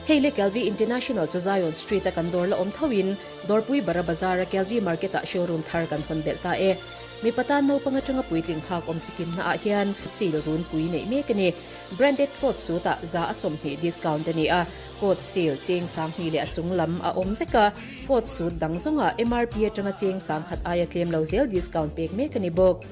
Hei le Kelvy International chu Zion Street a kan dawr la awm tho in Dawrpui Bara Bazar a Kelvy Market ah showroom thar kan hawn belh ta e. Mipa tan naupang atanga puitling hak awm chikim na ah hian sale runpui neih mek a ni. Branded coat suit ah 20% discount a ni a, coat sale cheng 2000 leh a chung lam a awm vek a, coat suit dang zawngah MRP atanga cheng 1000 aia tlem lo zel discount pek mek a ni bawk.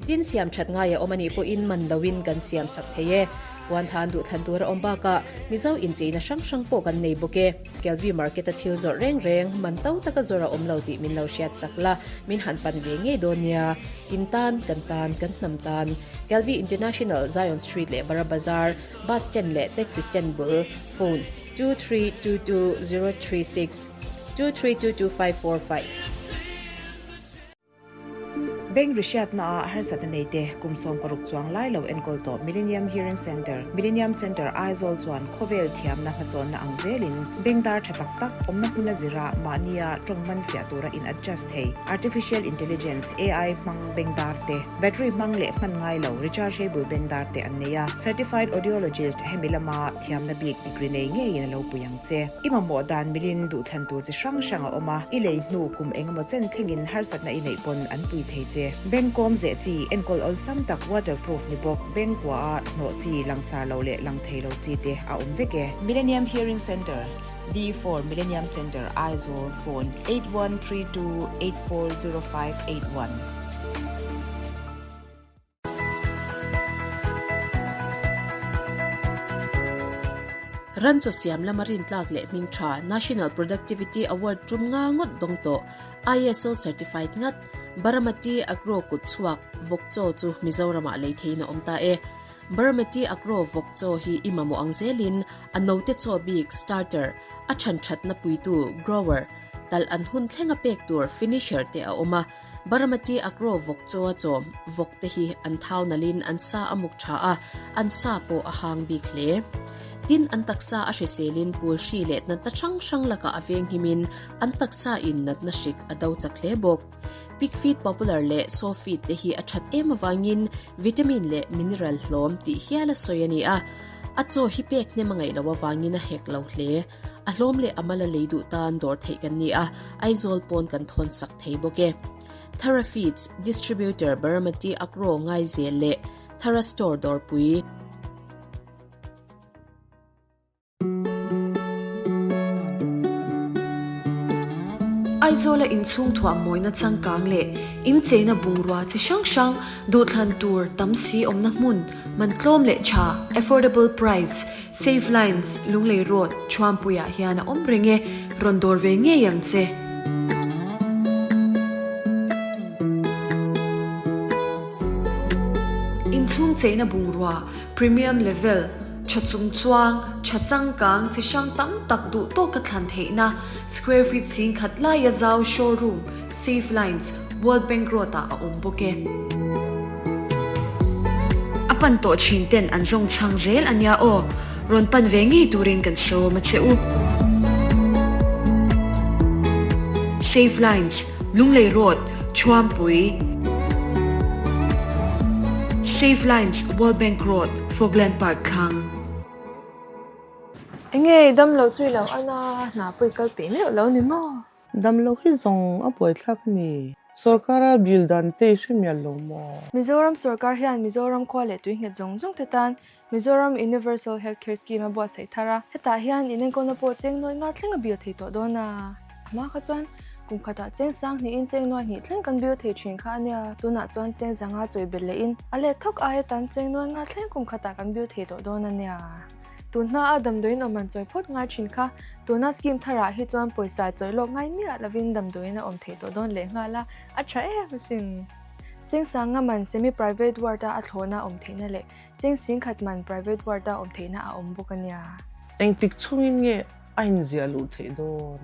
Tin siam that ngai a awm a nih pawhin man loin kan siam sak thei e. Puanthan duhthlan tur a awm bakah Mizo incheina hrang hrang pawh kan nei bawk e. Kelvy Market a thil zawrh reng reng man to taka zawrh a awm lo tih min lo hriat sak la, min han pan ve ngei dawn nia. In tan, kan tan, kan hnam tan. Kelvy International, Zion Street leh Bara Bazar, Bus Stand leh Taxi Stand bul, Phone, 2322036, 2322545. Bank rihriatna ah harsatna nei te kum 60 chuang lai lo enkawl tawh Millennium Hearing Centre, Millennium Centre Aizawl chuan khawvel thiamna hmasawnna ang zelin bank dar tha tak tak awmna hmuna zira mahnia tawng man fiah tura in adjust thei Artificial Intelligence, AI, hmang bank dar te, battery hmang leh hman ngai lo rechargeable bank dar te an nei a. Certified Audiologist hemi lama thiamna bik degree nei ngeiin a lo pui ang che. I mamawh dan milin duhthlan tur chi hrang hrang a awm a, i lei hnu kum engemaw chen thlengin harsatna i neih pawn an pui thei che. Bank kawm zeh chi, enkawl awlsam tak waterproof ni bawk, bank kua a hnawh chi, langsar lo leh lang thei lo chi te a awm vek e. Millennium Hearing Centre, D4 Millennium Centre, Aizawl, Phone, 8132840581. Ran chaw siam lama rintlak leh hming tha National Productivity Award tum nga ngawt dawng tawh ISO certified ngat Baramati Agro kut chhuak vawk chaw chu Mizoramah lei theiin a awm ta e. Baramati Agro vawk chaw hi i mamawh ang zelin a note chaw bik starter, a than thatna puitu grower, talh an hun thlenga pek tur finisher te a awm a. Baramati Agro vawk chaw a chawm vawk te hi an thau nalhin an sa a muk tha a, an sa pawh a hang bik hle. Tin, an taksa a hriselin pul hri leh natna hrang hrang lakah a venghimin an taksa in natna hrik a do chak hle bawk. Pig feed popular leh sow feed te hi a that em avangin vitamin leh mineral hlawm tih hial a sawi a ni a. A chaw hi pek hnem a ngaih loh avangin a hek lo hle. A hlawm leh a mal a lei duh tan dawr theih kan ni a, Aizawl pawn kan thawn sak thei bawk e. Thara Feeds Distributor Baramati Agro Ngaizel leh Thara Store Dawrpui. Aizawla inchhung thuah mawina changkang leh incheina bungrua chi hrang hrang duhthlan tur tam si awmna hmun man tlawm leh tha, affordable price, Save Lines, Lunglei Road, Thuampuiah hian a awm reng e, rawn dawr ve ngei ang che. Inchhung cheina bungrua, premium level, tha chung chuang, tha changkang, chi hrang tam tak duh tawka thlan theihna, square feet 10,000 laia zau showroom, Save Lines, World Bank Road-ah a awm bawk e. A pan tawh thin ten an zawng chhang zel a nia aw, rawn pan ve ngei turin kan sawm a che u. Save Lines, Lunglei Road, Thuampui. Save Lines, World Bank Road, Fogland Park thlang. Enge i damlo chu i lo an a, hna pawh i kal peih meuh lo ni maw? Damlo hi zawng a buaithlak a ni. Sorkara bill dan te i hre mial lo maw? Mizoram sorkar hian Mizoram khua leh tui nghet zawng zawng te tan Mizoram Universal Health Care Scheme a buatsaih thar a, hetah hian inenkawlna pawh cheng nuai nga thleng a bill thei tawh dawn a. A hma kha chuan kum khatah cheng sang hnihin cheng nuai hnih thleng kan bill thei thin kha a nia, tunah chuan cheng zanga chawi belh lehin a let thawk aia tam cheng nuai nga thleng kum khatah kan bill thei tawh dawn a nia. Tun hma a damdawiin awm an chawi phawt ngai thin kha, tuna scheme tharah hi chuan pawisa chawi lawk ngai miah lovin damdawiin a awm theih tawh dawn leh nghal a, a tha em asin. Chengsanga man semi private ward a a thlawhna awm theihna leh cheng singkhat man private ward a awm theihna a awm bawk a nia. Engtik chungin nge a inziah luh theih dawn?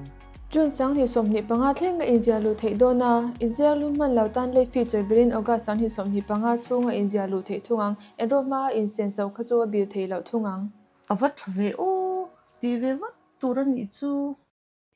June 2025 thleng a inziah luh theih dawn a, inziak lu hman lo tan lei fee chawi berin August 2025 chhunga inziah luh theih thung ang. Enroll hma a insen so kha chu a bil thei loh thung ang. A va tha ve aw, ti ve vat tur a nih chu.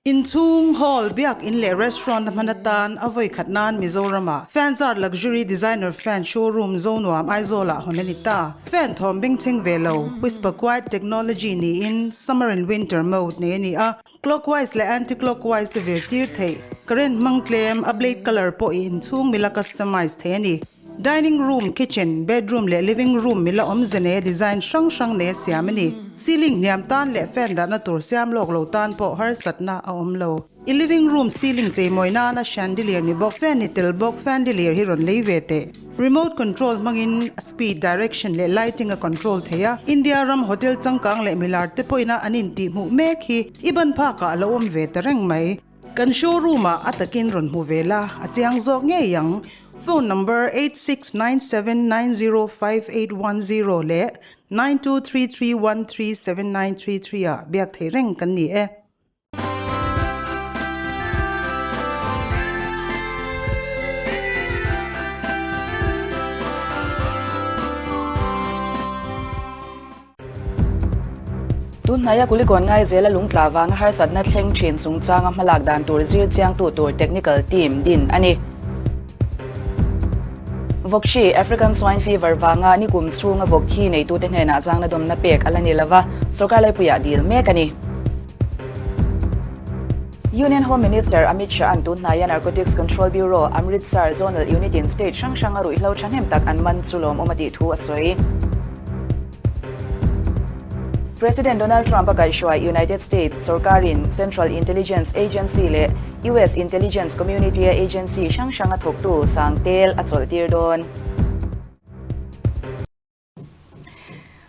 Inchhung, hall, biak in leh restaurant a hman atan a vawi khat nan Mizoram-ah Fanzart Luxury Designer Fan Showroom Zonuam Aizawl-ah hawn a ni ta. Fan thawm bengchheng ve lo, Whisper Quiet Technology niin Summer and Winter Mode nei a ni a, Clockwise leh Anti-clockwise a vir tir theih. Current hmang tlem, a blade colour pawh i inchhung mila customize thei a ni. Dining room, kitchen, bedroom leh living room mila awmze nei a design hrang hrang nei a siam a ni. Ceiling hniam tan leh fan dahna tur siam lawk lo tan pawh harsatna a awm lo. I living room ceiling cheimawi nana chandelier ni bawk, fan ni tel bawk fandelier hi rawn lei ve teh. Remote control hmangin a speed, direction leh lighting a control thei a. India ram hotel changkang leh milar te pawhin a an intihhmuh mek hi i ban phakah a lo awm ve ta reng mai. Kan showroom ah a takin rawn hmu ve la, a chiang zawk ngei ang. Phone number 8697905810 leh 9233137933 ah biak thei reng kan ni e. Tunhnaia Kulikawn Ngaizela lungtla vanga harsatna thleng thin chungchanga hmalak dan tur zir chiangtu tur technical team din a ni. Vawkshi, African Swine Fever, vanga nikum chhunga vawk thi neitute hnenah zangna dawmna pek a la ni lova, sorkar laipuiah dil mek a ni. Union Home Minister Amit Shah-a'n tunhnaia Narcotics Control Bureau, Amritsar Zonal Unit-in state hrang hranga ruihhlo thahnem tak an man chu lawmawm a tih thu a sawi. President Donald Trump a kaihhruai United States sorkarin Central Intelligence Agency leh US Intelligence Community-a agency hrang hranga thawktu sang tel a chawlhtir dawn.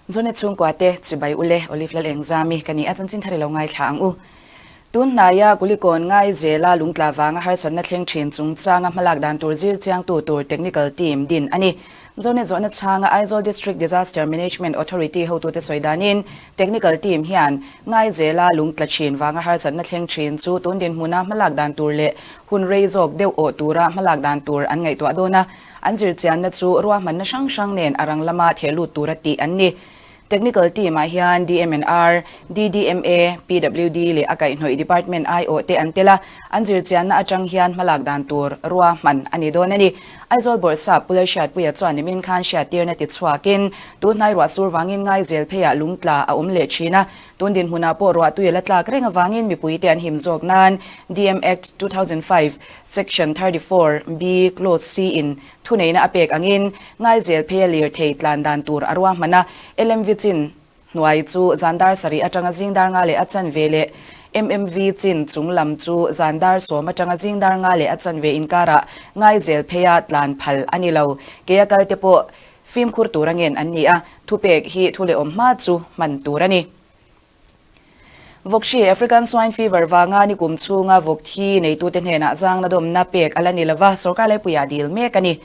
Zonet chhungkua te chibai ule Olive Lalengzami ka ni a chanchin thar i lo ngaithla ang u. Tun hnaia Kulikawn ngai zela lungtla vanga harsatna thleng thin chungchanga hmalak dan tur zir chiangtu tur technical team din a ni. Zonet zawhna chhanga Aizawl District Disaster Management Authority hotute sawi danin technical team hian ngai zela lungtla thin vanga harsatna thleng thin chu tun dinhmuna hmalak dan tur leh hun rei zawk deuh awh tura hmalak dan tur an ngaihtuah dawn a, an zirchianna chu ruahmanna hrang hrang nen a rang lama theh lut tura tih an ni. Technical team ah hian DMNR, DDMA, PWD leh a kaihhnawih department aiawh te an tel a, an zirchianna atang hian hmalak dan tur ruahman a ni dawn a ni. Aizawl Bawrhsap Pu Lalhriatpuia chuan nimin khan hriattirna ti chhuakin tunhnai ruah sur vangin Ngaizel pheiah lungtla a awm leh thin a, tun dinhmunah pawh ruahtui a la tlak reng avangin mipuite an him zawk nan DM Act 2005 Section 34 B Clause C in Thuneihna a pek angin Ngaizel pheia lirthei tlan dan tur a ruahman a, LMV chin hnuai chu zan dar sarih atanga zing dar nga leh a chanve leh MMV chin chung lam chu zan dar sawm atanga zing dar nga leh a chanve inkarah Ngaizel pheia tlan phal a ni lo. Keia kalte pawh fimkhur tur angen an ni a, thupek hi thu leh awm hma chu hman tur a ni. Vawkshi, African Swine Fever, vanga nikum chhunga vawk thi neitute hnenah zangna dawmna pek a la ni lova, sorkar laipuiah dil mek a ni.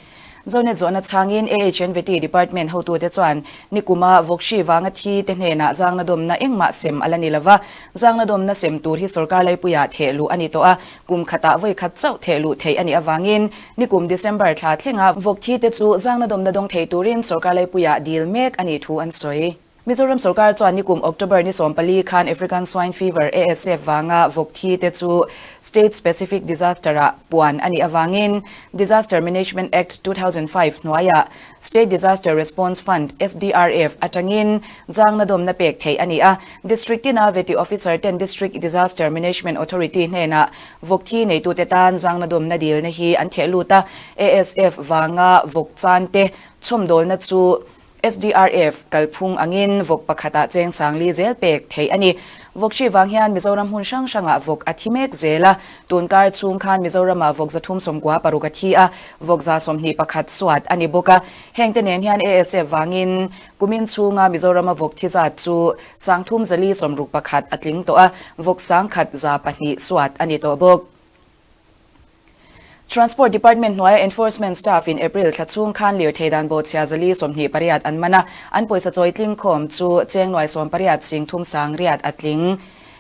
Zonet zawhna chhangin AHNVT Department hotute chuan nikuma vawkshi vanga thi te hnenah zangna dawmna engmah sem a la ni lova, zangna dawmna sem tur hi sorkar laipuiah theh luh a ni tawh a, kum khatah vawi khat chauh theh luh theih a nih avangin nikum December thla thlenga vawk thi te chu zangna dawmna dawng thei turin sorkar laipuiah dil mek a nih thu an sawi. Mizoram sorkar chuan nikum October ni 14 khan African Swine Fever, ASF, vanga vawk thi te chu State Specific Disaster ah puan a nih avangin Disaster Management Act 2005 hnuaiah State Disaster Response Fund, SDRF, atangin zangna dawmna pek theih a ni a. District tina Vety Officer ten District Disaster Management Authority hnenah vawk thi neitute tan zangna dawmna dilna hi an theh lut a. ASF vanga vawk chan te chhawmdawlna chu SDRF kalphung angin vawk pakhatah cheng sangli zel pek theih a ni. Vawk hri vang hian Mizoram hmun hrang hrangah vawk a thi mek zel a, tunkar chhung khan Mizoramah vawk 396 a thi a, vawk 21 suat a ni bawk a. Hengte nen hian ASF vangin kumin chhunga Mizorama vawk thi zat chu 3461 a tling tawh a, vawk 1102 suat a ni tawh bawk. Transport Department hnuaia Enforcement Staff in April thla chhung khan lirthei dan bawhchhia 428 an man a, an pawisa chawi tling khawm chu cheng nuai 18 sing thum sang riat a tling.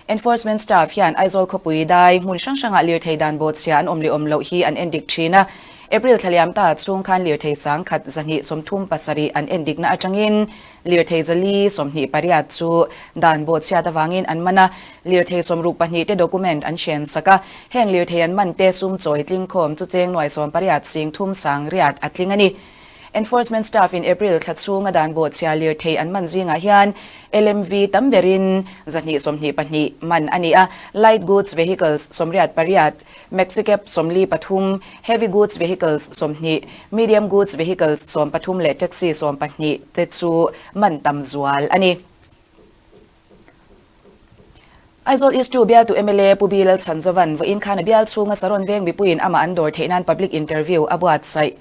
Enforcement Staff hian Aizawl khawpui dai hmun hrang hrangah lirthei dan bawhchhia an awm leh awm loh hi an endik thin a. April thla liam ta chhung khan lirthei 10 237 an endikna atangin lirthei 4 28 chu dan bawhchhiat avangin an man a, lirthei 62 te document an hren sak a, heng lirthei an man te sum chawi tling khawm chu cheng nuai 18 sing thum sang riat a tling a ni. Enforcement staff in April thla chhunga dan bawhchhia lirthei an man zingah hian LMV tam berin 122 man a ni a, light goods vehicles 88, Maxicab 43, heavy goods vehicles 20, medium goods vehicles 13 leh taxi 12 te chu man tam zual a ni. Aizawl East 2 bialtu mla Pu Bilal Chhanzovan vawiin khan a bial chhunga Saron veng mipuiin amah an dawr theih nan public interview a buatsaih.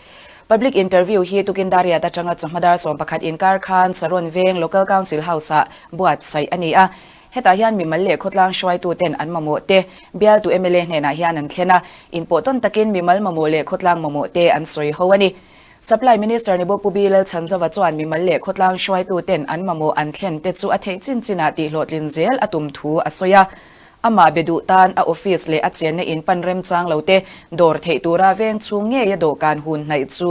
Public interview hi tukin Dariat atanga chawhma dar 11 inkar khan Saron veng Local Council House-ah buatsaih a ni a. Hetah hian mimal leh khawtlang hruaituten an mamawh te bialtu mla hnenah hian an thlen a, inpawh tawn takin mimal mamawh leh khawtlang mamawh te an sawi ho a ni. Supply Minister ni bawk Pu Bilal Chhanzova chuan mimal leh khawtlang hruaituten an mamawh an thlen te chu a theih chin chinah tihhlawhtlin zel a tum thu a sawi a. Amah be duh tan a office leh a chenna in pan remchang lo te dawr theih tura veng chhung ngeia dawhkan hun hnaih chu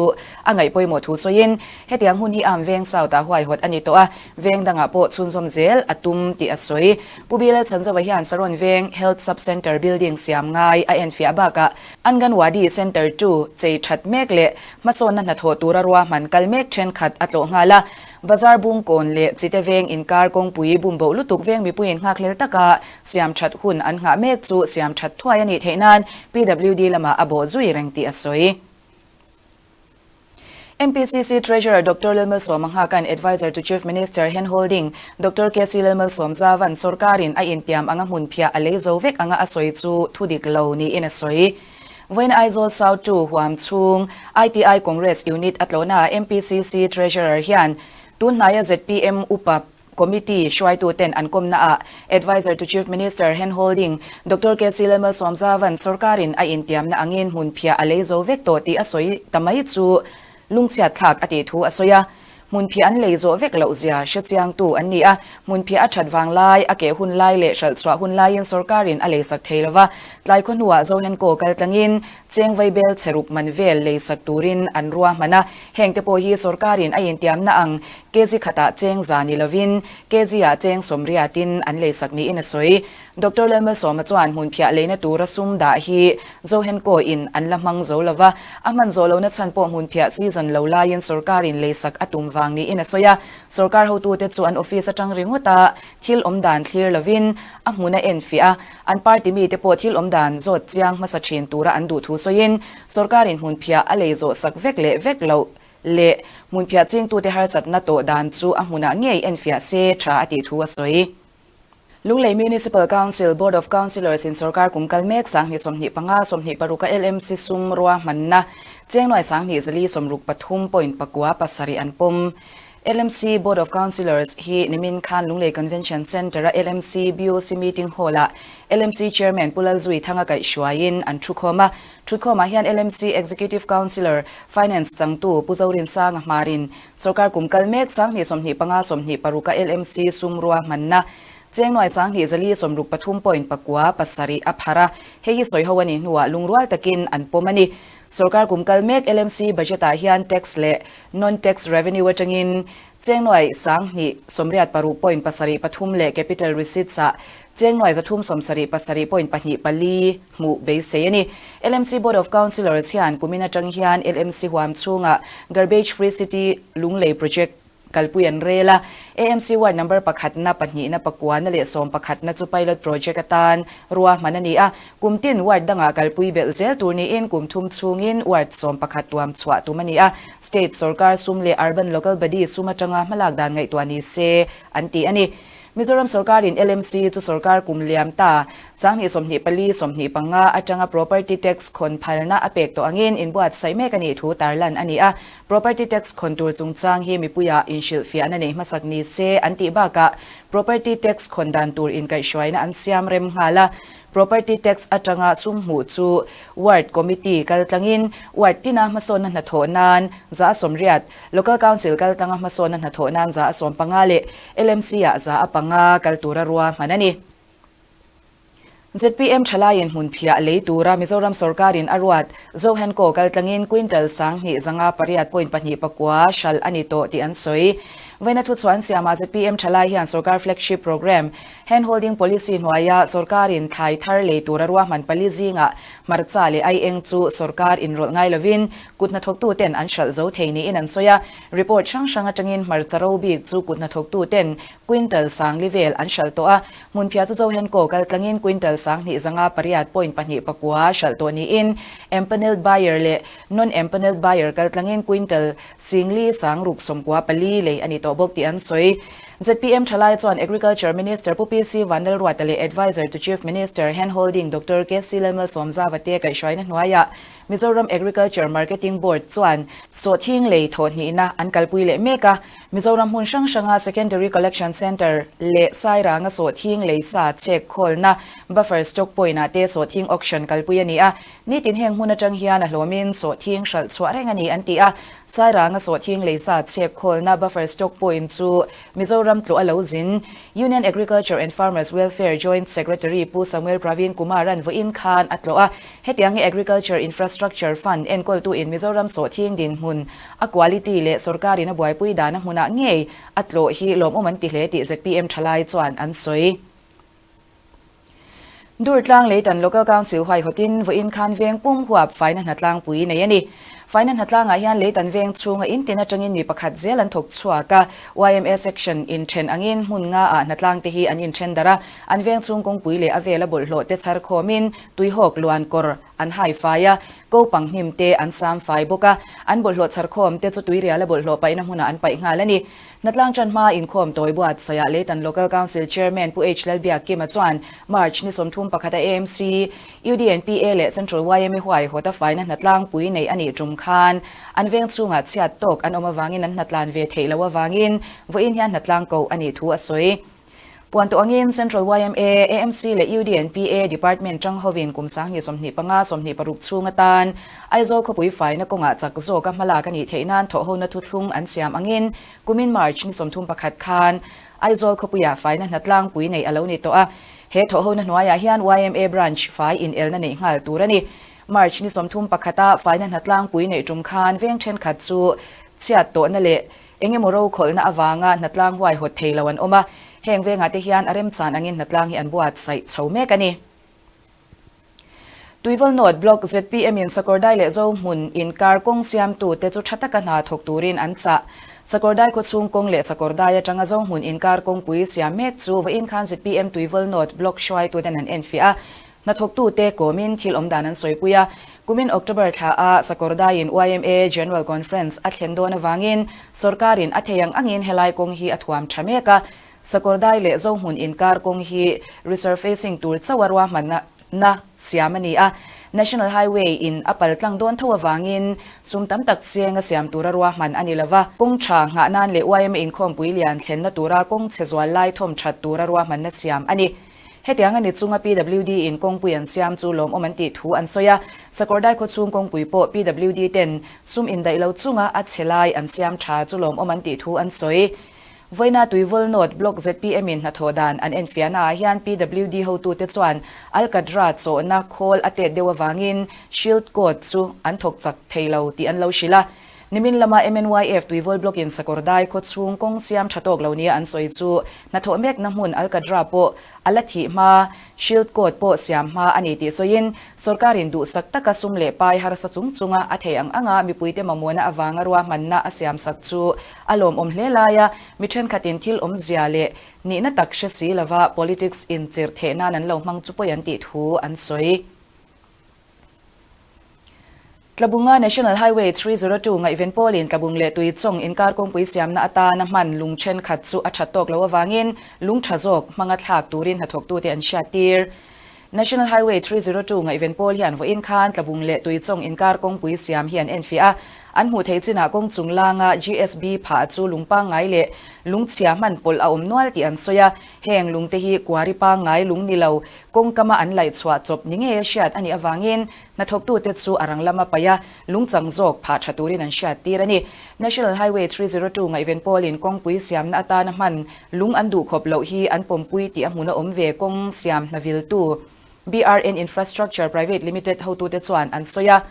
a ngaih pawimawh thu sawiin hetiang hun hi am veng chau ta huaihawt a ni tawh a, veng dangah pawh chhunzawm zel a tum tih a sawi. Pu Bilal Chhanzova hian Saron Veng Health Sub Centre building siam ngai a enfiah bakah Anganwadi Centre chu chei that mek leh hmasawnna hnathawh tura ruahman kal mek thenkhat a tlawh nghal a. Bazar Bungkawn leh Chite Veng inkar kawngpui bumboh lutuk veng mipuiin nghakhlel taka siam that hun an nghah mek chu siam that thuai a nih theih nan PWD lamah a bawh zui reng tih a sawi. MPCC Treasurer Doctor Lalmalsawma Nghakan Adviser to Chief Minister Handholding Doctor KC Lalmalsawmzavan sorkarin a intiam anga hmun phiah a lei zo vek anga a sawi chu thu dik lo niin a sawi. Vawiin Aizawl South 2 huam chhung ITI Congress Unit a tlawhnaah MPCC Treasurer hian tunhnaia zpm upa Committee hruaituten an kawmnaah Adviser to Chief Minister Handholding Doctor KC Lalmalsawmzavan sorkarin a intiamna angin hmun phiah a lei zo vek tawh tih a sawi ta mai chu lungchhiat thlak a tih thu a sawi a. Hmun phiah an lei zawh vek loh zia hre chiangtu an ni a, hmun phiah a that vang lai, a keh hun lai leh hralh chhuah hun laiin sorkarin a leisak thei lo va, tlai khaw hnuah Zohenkaw kal tlangin Cheng vaibel cheruk man vel leisak turin an ruahman a, hengte pawh hi sorkarin a intiamna ang kg khatah cheng za ni lovin kg-ah cheng 80in an leisak niin a sawi. Doctor Lalmalsawma chuan hmunphiah leina tura sum dah hi Zohenkaw-in an la hmang zo lo va, a hman zawh lohna chhan pawh hmunphiah season lo laiin sorkarin leisak a tum vang niin a sawi a. Sorkar hotute chu an office atang ringawt a, thil awm dan thlir lovin a hmun a enfiah a, an party mite pawh thil awm dan zawt chiang hmasa thin tura an duh thu sawiin sorkarin hmunphiah a lei zawh sak vek leh vek loh leh hmunphiah chingtute harsatna tawh dan chu a hmunah ngei enfiah se tha a tih thu a sawi. Lunglei Municipal Council Board of Councillors in sorkar kum kal mek 2025 26 a LMC sum ruahmanna cheng nuai 2,463 point pakua pasarih an pawm. LMC Board of Councillors hi nimin khan Lunglei Convention Centre-a LMC BOC Meeting Hall-ah LMC Chairman Pu Lalzui Thanga kaihhruaiin an thukhawm a. Thutkhawmah hian LMC Executive Councillor, Finance changtu Pu Zorinsanga hmarin sorkar kum kal mek 2025 26 a LMC sum ruahmanna cheng nuai 2,463 point pakua pasarih a phar a. Hei hi sawi ho a nih hnuah lungrual takin an pawm a ni. Sorkar kum kal mek LMC budget-ah hian tax leh non-tax revenue atangin cheng nuai 2,086 point pasarih pathum leh capital receipts-ah cheng nuai 377 point pahnih pali hmuh beisei a ni. LMC Board of Councillors hian kumin atang hian LMC huam chhungah Garbage Free City Lunglei Project kalpui an rel a, AMC ward number pakhatna, pahnihna, pakuana leh 11na chu pilot project atan ruahman a ni a, kum tin ward dangah kalpui belh zel tur niin kum thum chhungin ward 11 tuam chhuah tum a ni a, state sorkar sum leh urban local body sum atanga hmalak dan ngaihtuah ni se an ti a ni. Mizoram sorkarin LMC chu sorkar kum liam ta 2024 25 atanga property tax khawn phalna a pek tawh angin inbuatsaih mek a nih thu tarlan a ni a. Property tax khawn tur chungchang hi mipuiah inhrilhfiahna nei hmasak ni se an tih bakah property tax khawn dan tur inkaihhruaina an siam rem nghal a. Property tax atanga sum hmuh chu ward committee kal tlangin ward tina hmasawnna hnathawh nan 80%, local council kal tlanga hmasawnna hnathawh nan 15% leh LMC-ah 5% kal tura ruahman a ni. Zpm thalaiin hmunphiah lei tura Mizoram sorkarin a ruat Zohenco kaltlangin quintal 2508 point pahnih pakua hralh a ni tawh tih an sawi. Vawiina thuchhuah an siamah zpm thalai hian sorkar flagship programme Hand Holding Policy hnuaia sorkarin thlai thar lei tura ruahman pali zingah hmarcha leh ai eng chu sorkar inrawlh ngai lovin kut hnathawktuten an hralh zo thei niin an sawi a. Report hrang hrang atangin hmarcha ro bik chu kut hnathawktuten quintal sangli vel an hralh tawh a. Hmunphiah chu Zohenco kaltlangin quintal 2508 point pahnih pakua hralh tawh niin empanelled buyer leh non-empanelled buyer kaltlangin quintal singli sangruk sawmkua pali lei a ni tawh bawk tih an sawi. Zpm thalai chuan Agriculture Minister Pu PC Vanlalruata leh Adviser to Chief Minister Handholding Doctor KC Lalmalsawmzava te kaihhruaina hnuaiah Mizoram Agriculture Marketing Board chuan sawhthing lei thawhhnihna an kalpui leh mek a. Mizoram hmun hrang hranga Secondary Collection Centre leh Sairanga sawhthing lei sa chek khawlna Buffer Stock Point-ah te sawhthing auction kalpui a ni a. Nitin heng hmun atang hian a hlawmin sawhthing hralh chhuah reng a ni an ti a. Sairanga sawhthing lei sa chek khawlna Buffer Stock Point chu Mizoram tlawh a lo zin. Union Agriculture and Farmers Welfare Joint Secretary Pu Samuel Praveen Kumar-a'n vawiin khan a tlawh a. Hetiang hi Agriculture Infrastructure Fund enkawltu in Mizoram sawhthing dinhmun a quality leh sorkarin a buaipui dana hmunah ngei a tlawh hi lawmawm an ti hle tih zpm thalai chuan an sawi. Durtlang Leitan Local Council huaihawtin vawiin khan veng pum huap faina hnatlangpui nei a ni. Faina hnatlangah hian Leitan veng chhunga in tin atangin mi pakhat zel an thawk chhuak a, yma section inthen angin hmun nga ah hnatlang te hi an inthen darh a, an veng chhung kawngpui leh a vela bawlhhlawh te chhar khawmin Tuihawk luan kawr an hai fai a, ko pang hnim te an sam fai bawk a, an bawlhhlawh chhar khawm te chu tuiriala bawlhhlawh paihna hmunah an paih nghal a ni. Hnatlang tan hma inkhawm tawi buatsaihah Leitan Local Council Chairman Pu H Lalbiakkima chuan March ni 31 a AMC, UDNPA leh Central yma huaihawta faina hnatlang pui neih a nih tum khan an veng chhungah chhiat tawk an awm avangin an hnatlan ve theih loh avangin vawiin hian hnatlang koh a nih thu a sawi. Puan tawh angin Central yma, AMC leh UDNPA Department tang hovin kum 2025, 26 chhung atan Aizawl khawpui faina kawngah chak zawka hmalak a nih theih nan thawhhona thuthlung an siam angin kumin March ni 31 khan Aizawl khawpuiah faina hnatlangpui neih a lo ni tawh a. He thawhhona hnuaiah hian yma Branch fai inelna neih nghal tur a ni. March ni 31 a faina hnatlangpui neih tum khan veng thenkhat chu chhiat tawhna leh Eng emaw rokhawlhna avanga hnatlang huaihawt thei lo an awm a, heng vengah te hian a remchan angin hnatlang hi an buatsaih chho mek a ni. Tuivawl North Block zpm in Sakawrdai leh Zohmun inkar kawng siamtute chu tha taka hna thawk turin an chah. Sakawrdai khawchhung kawng leh Sakawrdai atanga Zohmun inkar kawngpui siam mek chu vawiin khan zpm Tuivawl North Block hruaituten an enfiah a, Hnathawktute kawmin thil awm dan an sawipui a, kumin October thla a Sakawrdaiin yma General Conference a thlen dawn avangin sorkarin a thei ang angin helai kawng hi a thuam tha mek a, Sakawrdai leh Zohmun inkar kawng hi resurfacing tur chauh a ruahmanna siam a ni a, National Highway in a pal tlang dawn tho avangin sum tam tak cheng a siam tura ruahman a ni lova, kawng tha nghah nan leh yma inkhawmpui lian thlenna tura kawng chhe zual lai thawm that tura ruahmanna siam a ni. Hetiang a ni chunga PWD in kawngpui an siam chu lawmawm an tih thu an sawi a, Sakawrdai khawchhung kawngpui pawh PWD ten sum indaih lo chunga a chhe lai an siam tha chu lawmawm an tih thu an sawi. Vawiina Tuivawl North Block zpm in hnathawh dan an enfiahna ah hian PWD hotute chuan Alkatra chawhna khawl a tet deuh avangin Shield Coat chu an thawk chak thei lo tih an lo hrilh a. Nimin lama MNYF Tuivawl Block in Sakawrdai khawchhung kawng siam tha tawk lo nia an sawi chu hnathawh mekna hmun Alkadra pawh a la thih hma, Shield Coat pawh siam hma a ni tih sawiin sorkarin duhsak taka sum leh pai harsa chung chunga a thei ang anga mipuite mamawhna avanga ruahmanna a siamsak chu a lawmawm hle laia mi thenkhatin thil awmzia leh nihna tak hre si lova politics inchirh theih nan an lo hmang chu pawi an tih thu an sawi. Tlabunga National Highway 302 ngaihven pawlin Tlabung leh Tuichawng inkar kawngpui siamna atana hman lung thenkhat chu a that tawk loh avangin lung tha zawk hmanga thlak turin hnathawktute an hriattir. National Highway 302 ngaihven pawl hian vawiin khan Tlabung leh Tuichawng inkar kawngpui siam hi an enfiah a, an hmuh theih chinah kawng chung langa GSB phah chu lung pangngai leh lung chhia hman pawlh a awm nual tih an sawi a, heng lungte hi kuari pangngai lung ni lo kawngkama an laih chhuah chawp ni ngei a hriat a nih avangin Hnathawktute chu a rang lama paih a, lungchang zawk phah tha turin an hriattir a ni. National Highway 302 ngaihven pawlin kawngpui siamna atana hman lung an duhkhawp loh hi an pawmpui tih a hmun a awm ve kawng siam hna viltu. BRN Infrastructure Private Limited hotute chuan an sawi a.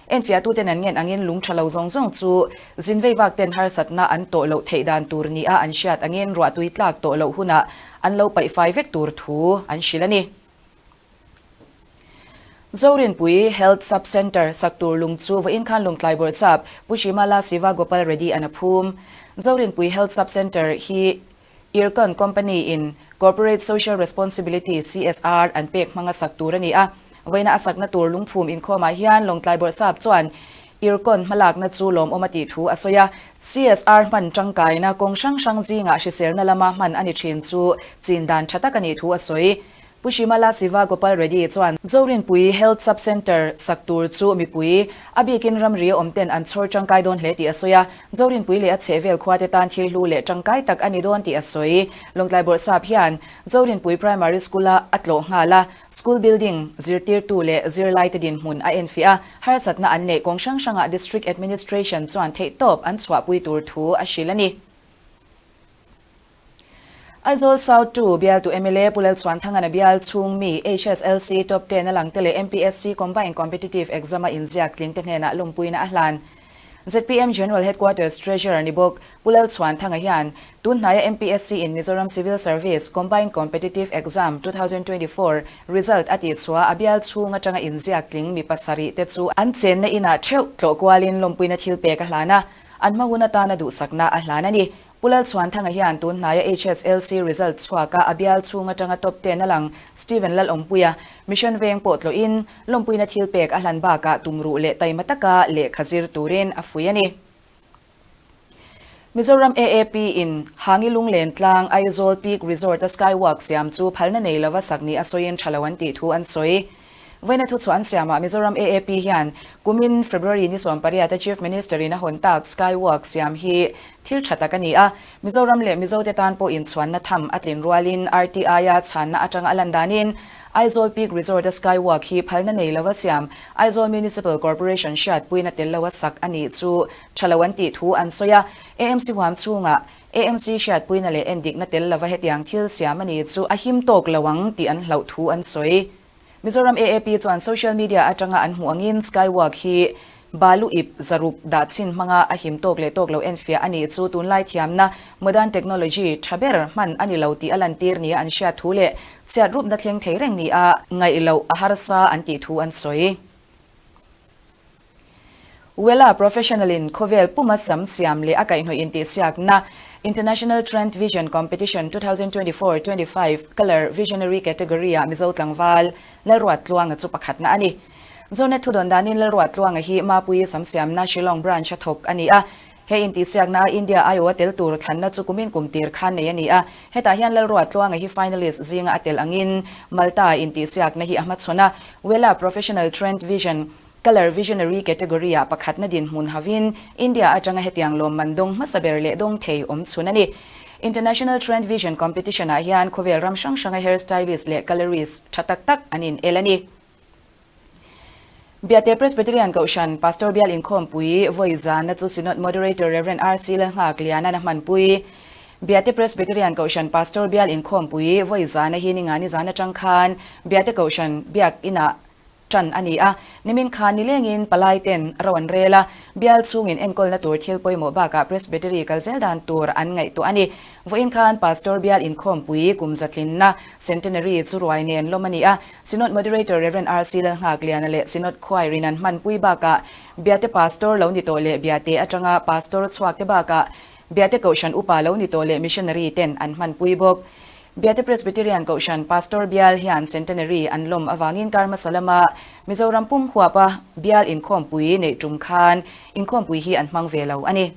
Enfiahtuten an ngen angin lung tha lo zawng zawng chu zin vei vak ten harsatna an tawh loh theih dan tur nia an hriat angin ruahtui tlak tawh loh hunah an lo paih fai vek tur thu an hrilh a ni. Zorinpui Health Sub Centre sak tur lung chu vawiin khan Lungtlai Bawrhsap Pu Shimala Siva Gopal Reddy an a phum. Zorinpui Health Sub Centre hi Ircon Company in Corporate Social Responsibility, CSR, an pek hmanga sak tur a ni a. Vawiina a sakna tur lungphum inkhawmah hian Lawngtlai Bawrhsap chuan Ircon hmalakna chu lawmawm a tih thu a sawi a. CSR hman tangkaina kawng hrang hrang zingah hriselna lama hman a ni thin chu chin dan tha tak a nih thu a sawi. Pu Shimala Siva Gopal Reddy chuan Zorinpui Health Sub Centre sak tur chu mipui, a bikin ramri a awm ten an chhawr tangkai dawn hle tih a sawi a. Zorinpui leh a chhehvel khuate tan thil hlu leh tangkai tak a ni dawn tih a sawi. Lawngtlai Bawrhsap hian Zorinpui Primary School-a a tlawh nghal a, school building, zirtirtu leh zirlaite dinhmun a enfiah a, harsatna an neih kawng hrang hrangah District Administration chuan theihtawp an chhuahpui tur thu a hrilh a ni. Aizawl South 2 bialtu mla Pu Lalchhuanthangana bial chhung mi HSLC Top Ten a langte leh MPSC Combined Competitive Exam a inziak tlingte hnenah lawmpuina a hlan. Zpm General Headquarters Treasurer ni bawk Pu Lalchhuanthanga hian tun hnaia MPSC in Mizoram Civil Service Combined Competitive Exam 2024 result a tihchhuah a bial chhung atanga inziak tling mi pasarih te chu an chenna inah theuh tlawh kualin lawmpuina thil pek a hlan a, an hma hun atana duhsakna a hlan a ni. Pu Lalchhuanthanga hian tun hnaia HSLC result chhuaka a bial chhung atanga top ten a lang Stephen Lalawmpuia Mission veng pawh tlawhin lawmpuina thil pek a hlan bakah tumruh leh taima taka lehkha zir turin a fui a ni. Mizoram AAP in Hangi Lunglen tlang Aizawl Peak Resort a Skywalk siam chu phalna nei lova sak ni a sawiin tha lo an tih thu an sawi. Vawiina thuchhuah an siamah Mizoram AAP hian kumin February ni 18 a Chief Minister in a hawn tak Skywalk siam hi thil tha tak a ni a, Mizoram leh Mizote tan pawh inchhuanna tham a tlin rualin RTI-a chhanna atanga a lan danin Aizawl Peak Resort a Skywalk hi phalna nei lova siam Aizawl Municipal Corporation hriatpuina tel loa sak a nih chu tha lo an tih thu an sawi a, AMC huam chhungah AMC hriatpuina leh endikna tel lova hetiang thil siam a ni chu a him tawk lo ang tih an hlauh thu an sawi. Mizoram AAP chuan social media atanga an hmuh angin Skywalk hi balu ip zaruk dah chhin hmanga a him tawk leh tawk lo enfiah a nih chu tunlai thiamna modern technology tha ber hman a ni lo tih a lantir nia an hriat thu leh chhiat rupna thleng thei reng nia ngaih loh a harsa an tih thu an sawi. Wella Professional in khawvel puma sam siam leh a kaihhnawih intihsiakna International Trend Vision Competition 2024 25 Colour Visionary Category ah Mizo tlangval Lalruat Tluanga chu pakhatna a ni. Zonet thudawn danin Lalruat Tluanga hi Mapui sam siamna Shillong Branch a thawk a ni a. He intihsiakna a India aiawh a tel tur thlanna chu kumin kum tir khan nei a ni a. Hetah hian Lalruat Tluanga hi finalist zinga a tel angin Malta intihsiakna hi a hmachhawn a. Wella Professional Trend Vision Colour Visionary category-ah pakhatna dinhmun havin India atanga hetiang lawmman dawng hmasa ber leh dawng thei awm chhun a ni. International Trend Vision Competition-ah hian khawvel ram hrang hranga hair stylist leh colorist tha tak tak an in el a ni. Biate Presbyterian Kohhran Pastor Bial Inkhawmpui vawi zana chu Synod Moderator Rev. RC Lalnghak Lianan a hmanpui. Biate Presbyterian Kohhran Pastor Bial Inkhawmpui vawi zana hi ningani zan atang khan Biate Kohhran Biak Inah Ṭan a ni a, nimin khan nilengin palai ten ro an rel a, bial chhungin enkawlna tur thil pawimawh bakah Presbytery kal zel dan tur an ngaihtuah a ni. Vawiin khan Pastor bial inkhawmpui kum zatlinna, Centenary, chu ruai nen lawm a ni a, Synod Moderator Rev. RC Lalnghakliana leh Synod Choir in an hmanpui bakah Biate Pastor lo ni tawh leh Biate atanga Pastor chhuak te bakah Biate Kohhran Upa lo ni tawh leh Missionary ten an hmanpui bawk. Biate Presbyterian Kohhran Pastor Bial hian Centenary an lawm avangin kar hmasa lama Mizoram pum huapa bial inkhawmpui neih tum khan inkhawmpui hi an hmang ve lo a ni.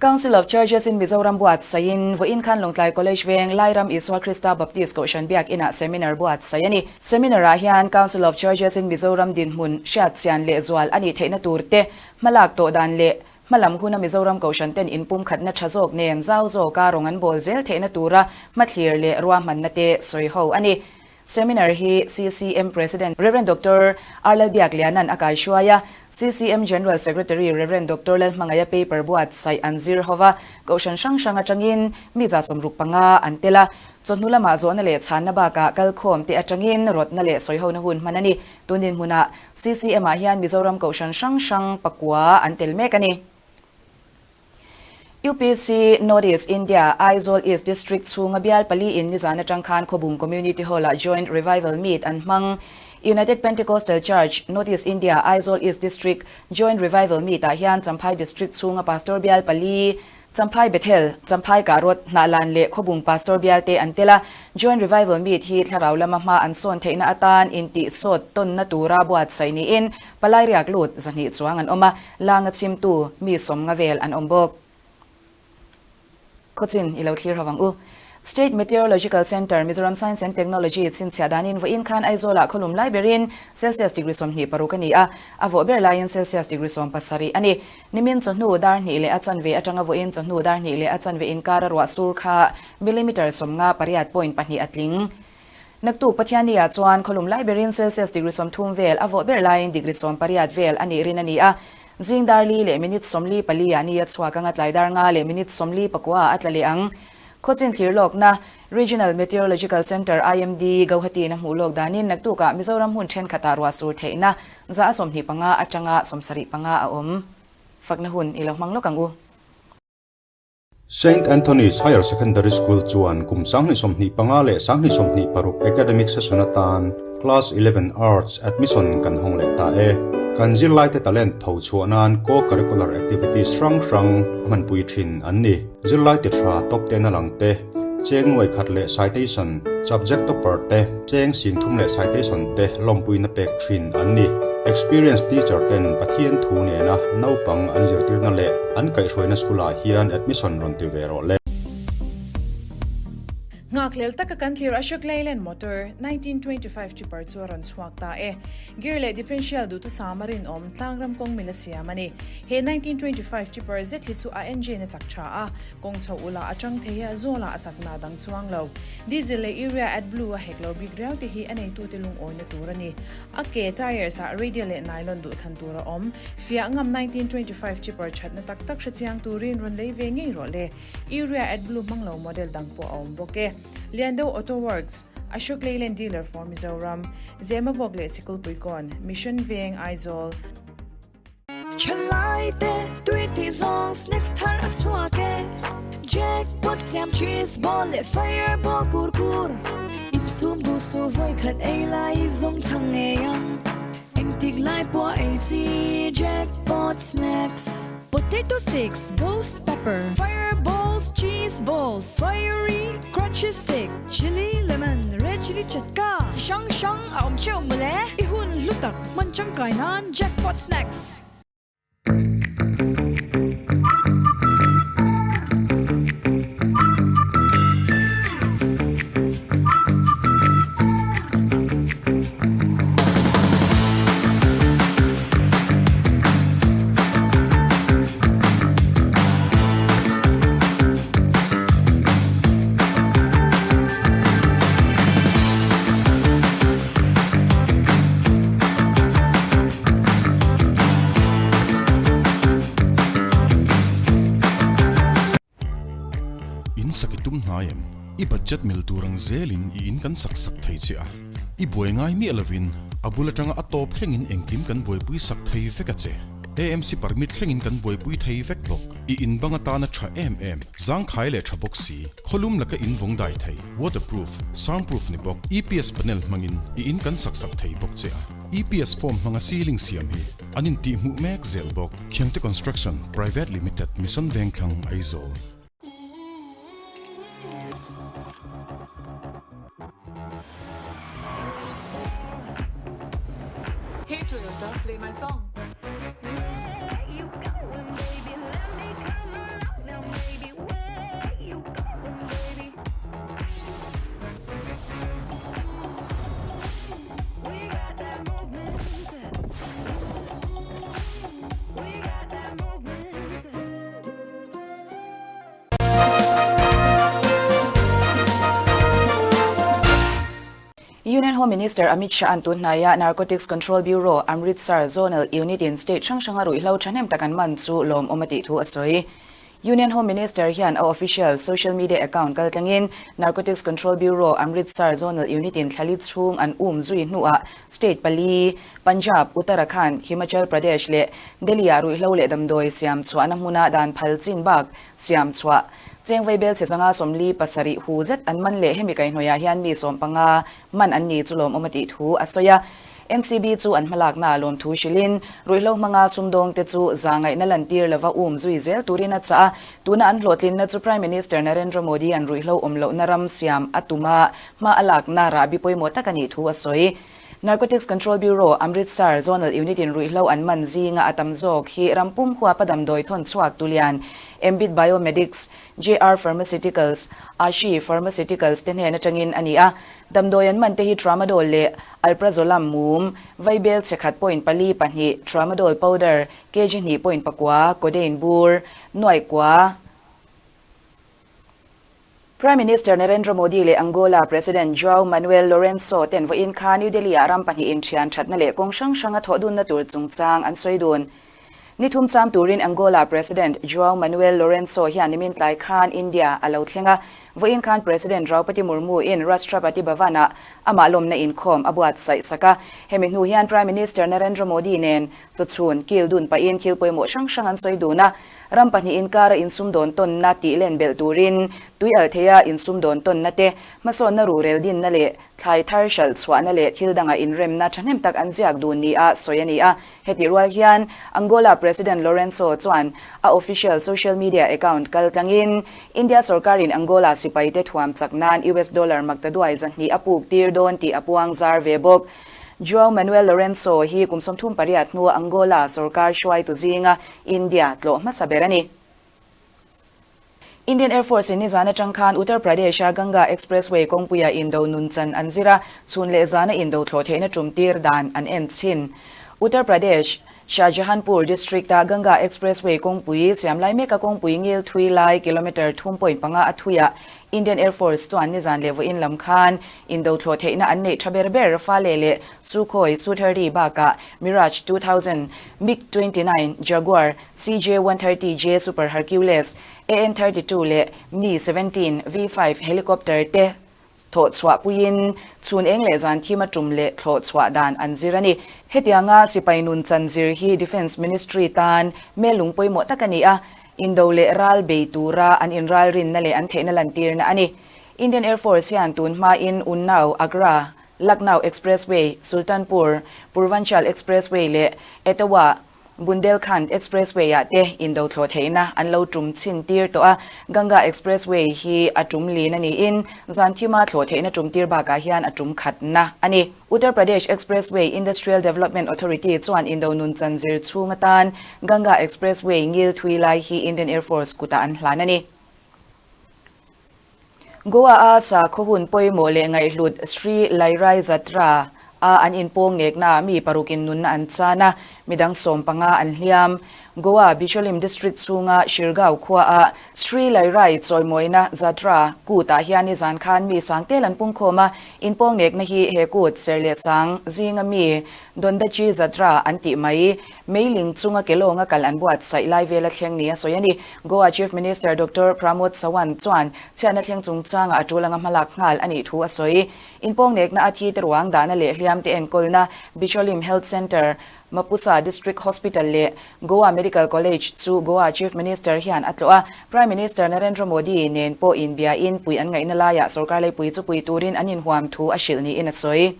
Council of Churches in Mizoram buatsaihin vawiin khan Lawngtlai College veng Lairam Isua Krista Baptist Kohhran Biak Inah seminar buatsaih a ni. Seminar ah hian Council of Churches in Mizoram dinhmun hriatchian leh zual a nih theihna tur te hmalak tawh dan leh Hmalam huna Mizoram Kohhran ten inpumkhatna tha zawk nen zau zawka rawng an bawl zel theihna tura hmathlir leh ruahmanna te sawi ho a ni. Seminar hi CCM President Rev. Doctor R Lalbiakliana'n a kaihruai a, CCM General Secretary Rev. Doctor Lalhmangaia paper buatsaih an zir ho va, Kohhran hrang hrang atangin mi 65 an tel a, chawhnu lamah zawhna leh chhanna bakah kalkhawm te atangin rawtna leh sawihona hun hman a ni. Tun dinhmunah CCM ah hian Mizoram Kohhran hrang hrang pakua an tel mek a ni. UPC North East India, Aizawl East District chhunga bial pali in nizan atang khan Khawbung Community Hall-ah Joint Revival Meet an hmang. United Pentecostal Church, North East India, Aizawl East District Joint Revival Meet-ah hian Champhai District chhunga Pastor bial pali, Champhai Bethel, Champhai Kahrawt, Hnahlan leh Khawbung Pastor bial te an tel a. Joint Revival Meet hi thlarau lama hma an sawn theihna atan intihsawt tawnna tura buatsaih niin Palai riak lut 200 chuang an awm a, langa chhimtu mi 50 vel an awm bawk. Khawchin i lo thlir ho ang u. State Meteorological Centre, Mizoram Science and Technology chhinchhiah danin vawiin khan Aizawlah khawlum lai berin Celsius degree 26 a ni a, a vawh ber laiin Celsius degree 17 a ni. Nimin chawhnu dar hnih leh a chanve atanga vawiin chawhnu dar hnih leh a chanve inkara ruah sur kha millimetre 58 point pahnih a tling. Naktuk Pathianni-ah chuan khawlum lai berin Celsius degree 30 vel a vawh ber laiin degree 18 vel a nih rin a ni a. Zing dar li leh minute 44 ah ni a chhuak anga tlai dar nga leh minute 49 ah a tla leh ang. Khawchin thlir lawkna Regional Meteorological Centre, IMD, Gauhati-in a hmuh lawk danin naktukah Mizoram hmun thenkhatah ruah sur theihna 25 atanga 75 a awm. Fakna hun i lo hmang lawk ang u. Saint Anthony's Higher Secondary School chuan kum 2025 leh 2026 academic session atan Class 11 Arts admission kan hawng leh ta e. Kan zirlaite talent tho chhuah nan co-curricular activities hrang hrang hmanpui thin an ni. Zirlaite tha top ten a lang te, cheng nuai khat leh citation, subject topper te, cheng 3000 leh citation te lawmpuina pek thin an ni. Experienced teacher ten Pathian thu nena naupang an zirtirna leh an kaihhruaina school ah hian admission rawn ti ve rawh le. Nghakhlel taka kan thlir Ashok Leyland motor 1925 tipper chu a rawn chhuak ta e. Gear leh differential duhthusam a rinawm tlangram kawng mila siam a ni. He 1925 tipper zet hi chu a engine a chak tha a, kawng chho ula a chang thei a, zawlah a chakna dang chuang lo. Diesel leh urea AdBlue a hek lo bik riau te hi a neitute lungawina tur a ni. A ke tyres ah radial leh nylon duh thlan tur a awm. Fiah ngam 1925 chipper thatna tak tak hre chiang turin rawn lei ve ngei rawh le. Urea AdBlue hmang lo model dang pawh a awm bawk e. Liando Auto Works, Ashok Leyland dealer for Mizoram, Zemabawk leh Sikulpuikawn, Mission Veng, Aizawl. Thalai te tui tih zawng snacks thar a chhuak e Jackpot siam cheese ball leh fireball kur kur Insum duh su vawi khat ei lai zawng chhang ngei ang Engtik lai pawh ei chi Jackpot snacks Potato sticks, ghost pepper, fireballs, cheese balls, fiery crunchy stick, chilli lemon, red chilli chatka chi hrang hrang a awm theuh mawle I hun hlu tak Hman tangkai nan Jackpot Snacks. In sak i tum hnai em? I budget mil tur ang zelin i in kan sak sak thei che a. I buai ngai miah lovin a bul atanga a tawp thlengin engkim kan buaipui sak thei vek a che. AMC permit thlengin kan buaipui thei vek bawk. I in bang atana tha em em, zangkhai leh tha bawk si, khawlum laka in vawng dai thei, waterproof, soundproof ni bawk, EPS panel hmangin i in kan sak sak thei bawk che a. EPS form hmanga ceiling siam hi an intihhmuh mek zel bawk. Khiangte Construction Private Limited, Mission Vengthlang, Aizawl. Hey Toyota, play my song. Union Home Minister Amit Shah-a'n tun hnaia Narcotics Control Bureau, Amritsar Zonal Unit-in state hrang hranga ruihhlo thahnem tak an man chu lawmawm a tih thu a sawi. Union Home Minister hian a official social media account kaltlangin Narcotics Control Bureau, Amritsar Zonal Unit-in thlali chhung an um zui hnuah state pali, Punjab, Uttarakhand, Himachal Pradesh leh Delhi-ah ruihhlo leh damdawi siam chhuahna hmuna dan phal chin bak siam chhuah cheng vaibel chhe zanga 47 hu zet an man leh hemi kaihhnawihah hian mi 15 man an ni chu lawmawm a tih thu a sawi a. NCB chu an hmalakna a lawm thu hrilhin ruihhlo hmanga sumdawngte chu zahngaihna lantir lova um zui zel turin a chah a. Tuna an hlawhtlinna chu Prime Minister Narendra Modi an ruihhlo awm lohna ram siam a tuma hma a lakna rahbi pawimawh tak a nih thu a sawi. Narcotics Control Bureau, Amritsar Zonal Unit-in ruihhlo an man zinga a tam zawk hi ram pum huapa damdawi thawn chhuak tulian Ambit Biomedics, JR Pharmaceuticals, Ashi Pharmaceuticals te hnen atangin a ni a. Damdawi an man te hi Tramadol leh Alprazolam mum, vaibel chhe khat point pali pahnih, Tramadol powder, kg hnih point pakua, Codeine bur, nuaih kua, Prime Minister Narendra Modi leh Angola President Joao Manuel Lourenço ten vawiin kha New Delhi-ah ram pahnihin thian thatna leh kawng hrang hranga thawh dunna tur chungchang an sawi dun. Ni thum cham turin Angola President Joao Manuel Lourenço hian nimin tlai khan India a lo thleng a, vawiin khan President Draupadi Murmu-in Rashtrapati Bhavan-ah amah lawmna inkhawm a buatsaih sak a. Hemi hnu hian Prime Minister Narendra Modi nen chawchhun kil dun pahin thil pawimawh hrang hrang an sawi dun a. Ram pahnih inkara insumdawn tawnna tih len belh turin tui alh theia insumdawn tawnna te, hmasawnna ruhrel dinna leh thlai thar hralh chhuahna leh thil dangah inremna thahnem tak an ziak dun nia sawi a ni a. Hetih rual hian Angola President Lourenço chuan a official social media account kal tlangin India sorkarin Angola sipaite thuam chak nan US dollar maktaduai 200 a puk tir dawn tih a puang zar ve bawk. João Manuel Lourenço hi kum 38 hnua Angola sorkar hruaitu zinga India tlawh hmasa ber a ni. Indian Air Force in nizan atang khan Uttar Pradesh-a Ganga Expressway kawngpuia indo nunchan an zir a, chhun leh zana indo thlawh theihna tum tir dan an en chhin. Uttar Pradesh, Shahjahanpur district-a Ganga Expressway kawngpui siam lai meka kawngpui ngil thui lai kilometre thum point panga a thuiah Indian Air Force chuan nizan leh vawiin lam khan indo thlawh theihna an neih tha ber ber Rafale leh Sukhoi Su-30 bakah Mirage 2000, MiG 29, Jaguar, CJ 130 J Super Hercules, AN 32 leh Mi 17 V5 helicopter te thawh chhuah puiin chhun eng leh zan thim a tum leh thlawh chhuah dan an zir a ni. Hetianga sipai nun chan zir hi Defence Ministry tan mel lung pawimawh tak a ni a, indo leh ral bei tura an inralrinna leh an theihna lantirna a ni. Indian Air Force hian tun hmain Unnao, Agra, Lucknow Expressway, Sultanpur, Purvanchal Expressway leh Etawah, Bundelkhand Expressway-ah te indo thlawh theihna an lo tum chhin tir tawh a, Ganga Expressway hi a tum lin a niin zan thima thlawh theihna tum tir bakah hian a tum khatna a ni. Uttar Pradesh Expressway Industrial Development Authority chuan indo nunchan zir chhung atan Ganga Expressway ngil thui lai hi Indian Air Force kutah an hlan a ni. Goa-a sakhaw hun pawimawh leh ngaihhlut Sri Lairai Jatra a an inpawng ngeknaah mi parukin nunna an chan a, midang 15 an hliam. Goa Bicholim District chhunga Shirgaon khuaah Sri Lairai chawimawina Jatra kutah hian nizan khan mi sangtel an pungkhawm a, inpawng ngekna hi he kut ser leh sang zinga mi Dondachi Jatra an tih mai. Meiling chunga kelawnga kal an buatsaih lai vela thleng ni a sawi a ni. Goa Chief Minister Doctor Pramod Sawant chuan chhiatna thleng chungchangah a tul anga hmalak nghal a nih thu a sawi. Inpawngnekna a thi te ruang dahna leh hliam te enkawlna Bicholim Health Centre, Mapusa District Hospital leh Goa Medical College chu Goa Chief Minister hian a tlawh a. Prime Minister Narendra Modi nen pawh inbiain pui an ngaihna laiah sorkar leipui chu pui turin an inhuam thu a hrilh niin a sawi.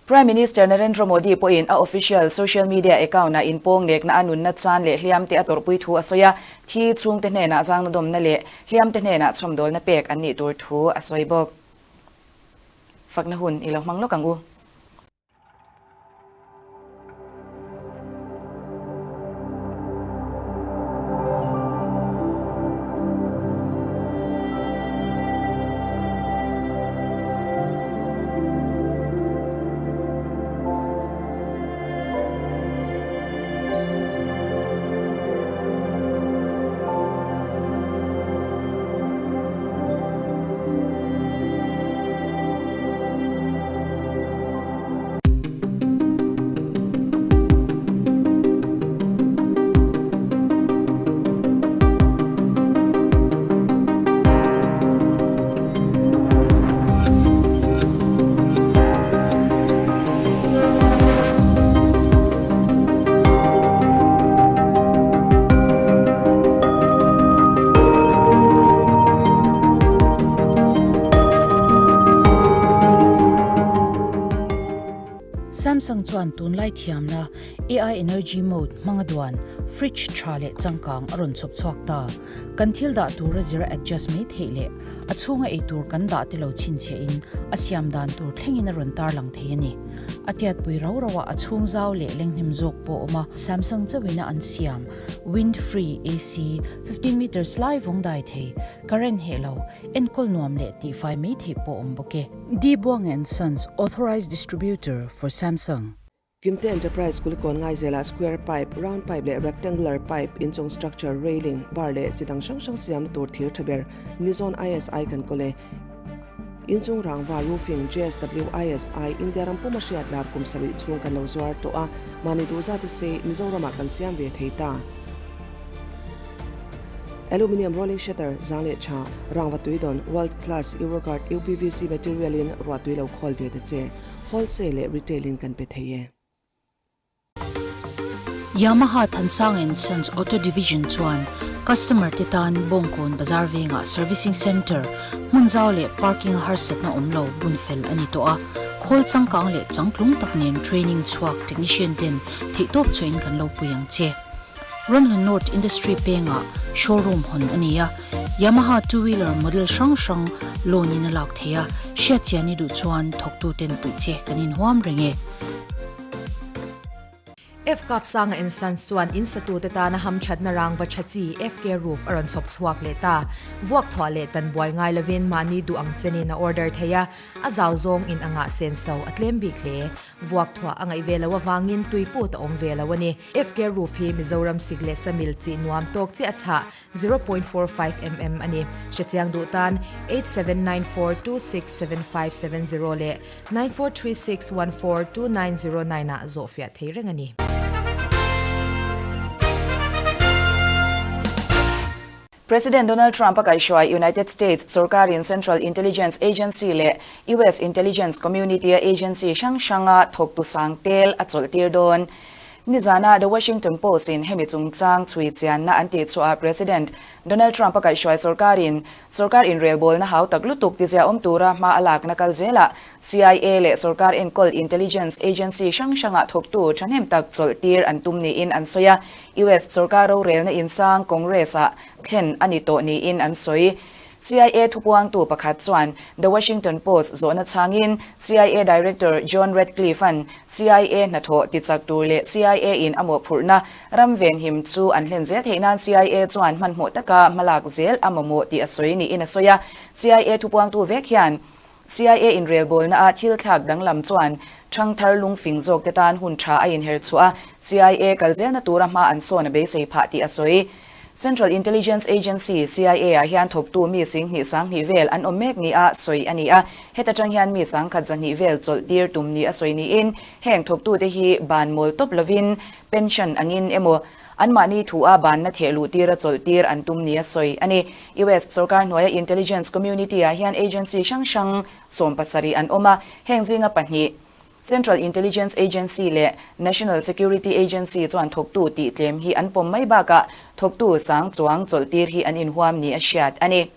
Prime Minister Narendra Modi pawhin a official social media account-ah inpawngnekna a nunna chan leh hliamte a tawrhpui thu a sawi a, thi chhungte hnenah zangna dawmna leh hliamte hnenah chhawmdawlna pek an nih tur thu a sawi bawk. Fakna hun i lo hmang lawk ang u. Samsung chuan tunlai thiamna AI Energy Mode hmanga duan fridge tha leh changkang a rawn chhawp chhuak ta. Kan thil dah tur a zira adjust mai theih leh a chhunga ei tur kan dah te lo chhinchhiah in a siam dan tur thlengin a rawn tarlang thei a ni. A tiatpui rau rauah a chhung zau leh lenghnem zawk pawh a awm a, Samsung chauhin a an siam Wind Free AC 15 meters lai vawng dai thei, current heh lo, enkawl nuam leh tihfai mai theih pawh awm bawk e. D Buang and Sons Authorized Distributor for Samsung. Kimte Enterprise Kulikawn Ngaizelah square pipe, round pipe leh rectangular pipe, inchung structure, railing, bar leh chi dang hrang hrang siamna tur thir tha ber Nizawn ISI kan kawl e. Inchung rangva, roofing, JSW ISI, India ram puma hriat lar kum sarih chhung kan lo zuar tawh a, mahni duh zat i sei Mizoramah kan siam ve thei ta. Aluminium rolling shutter, zang leh tha, rangva tuidawn, world class Euroguard UPVC material in ruahtui lo khawl ve ta che. Wholesale leh retail in kan pe thei e. Yamaha Thansang and Sons Auto Division chuan customer te tan Bawngkawn bazar vengah servicing centre, hmun zau leh parking a harsatna awm lo bun fel a ni tawh a. Khawl changkang leh changtlung tak nen training chhuak technician ten theihtawp chhuahin kan lo pui ang che. Ramhlun North Industry pengah showroom hawn a ni a, Yamaha two wheeler model hrang hrang loan in a lak thei a, hriatchian i duh chuan thawktuten puih che kan inhuam reng e. FK Sanga and Sons chuan in satute tana hamthatna rangva tha chi FK Roof a rawn chhawp chhuak leh ta. Vuak thuah leh tan buai ngai lovin mahni duh ang chenin a order thei a, a zau zawng in anga senso a tlem bik hle. Vuak thuah a ngaih ve loh avangin tui put a awm ve lo a ni. FK Roof hi Mizoram sik leh samil chi nuam tawk chiah a chhah, 0.45 mm a ni. Hrechiang duh tan 8794267570 leh 9436142909 ah zawhfiah thei reng a ni. President Donald Trump a kaihhruai United States sorkarin Central Intelligence Agency leh US Intelligence Community-a agency hrang hranga thawktu sang tel a chawlhtir dawn. Nizana The Washington Post-in hemi chungchang chhui chianna an tih chhuah President Donald Trump a kaihhruai sorkarin sorkar inrelbawlna hau tak lutuk tizia awm tura hma a lakna kal zelah CIA leh sorkar enkawl intelligence agency hrang hrangah thawktu thahnem tak chawlhtir an tum niin an sawi a. US sorkar rorelna insang Congress-ah thlen a ni tawh niin an sawi. CIA thupuangtu pakhat chuan The Washington Post zawhna chhangin CIA Director John Ratcliffe-a'n CIA hnathawh tichak tur leh CIA-in a mawhphurhna ram venhim chu an hlen zel theih nan CIA chuan hmanhmawh taka hmalak zel a mamawh tih a sawi niin a sawi a. CIA thupuangtu vek hian CIA inrelbawlna-a thil thlak danglam chuan ṭhangthar lungfing zawkte tan hun ṭha a inher chhuah a, CIA kal zelna tura hma an sawn a beisei phah tih a sawi. Central Intelligence Agency, CIA, ah hian thawktu mi singhnih sanghnih vel an awm mek nia sawi a ni a, heta ṭang hian mi sangkhat zahnih vel chawlh tir tum nia sawi niin heng thawktute hi ban mawl tawp lovin pension angin emaw Anmahni thu-a banna theh luh tira chawlh tir an tum nia sawi a ni. US sorkar hnuaia intelligence community-ah hian agency hrang hrang 70 an awm a, heng zinga pahnih, Central Intelligence Agency leh National Security Agency chuan thawktu tih tlem hi an pawm mai bakah thawktu sang chuang chawlh tir hi an inhuam nia hriat a ni.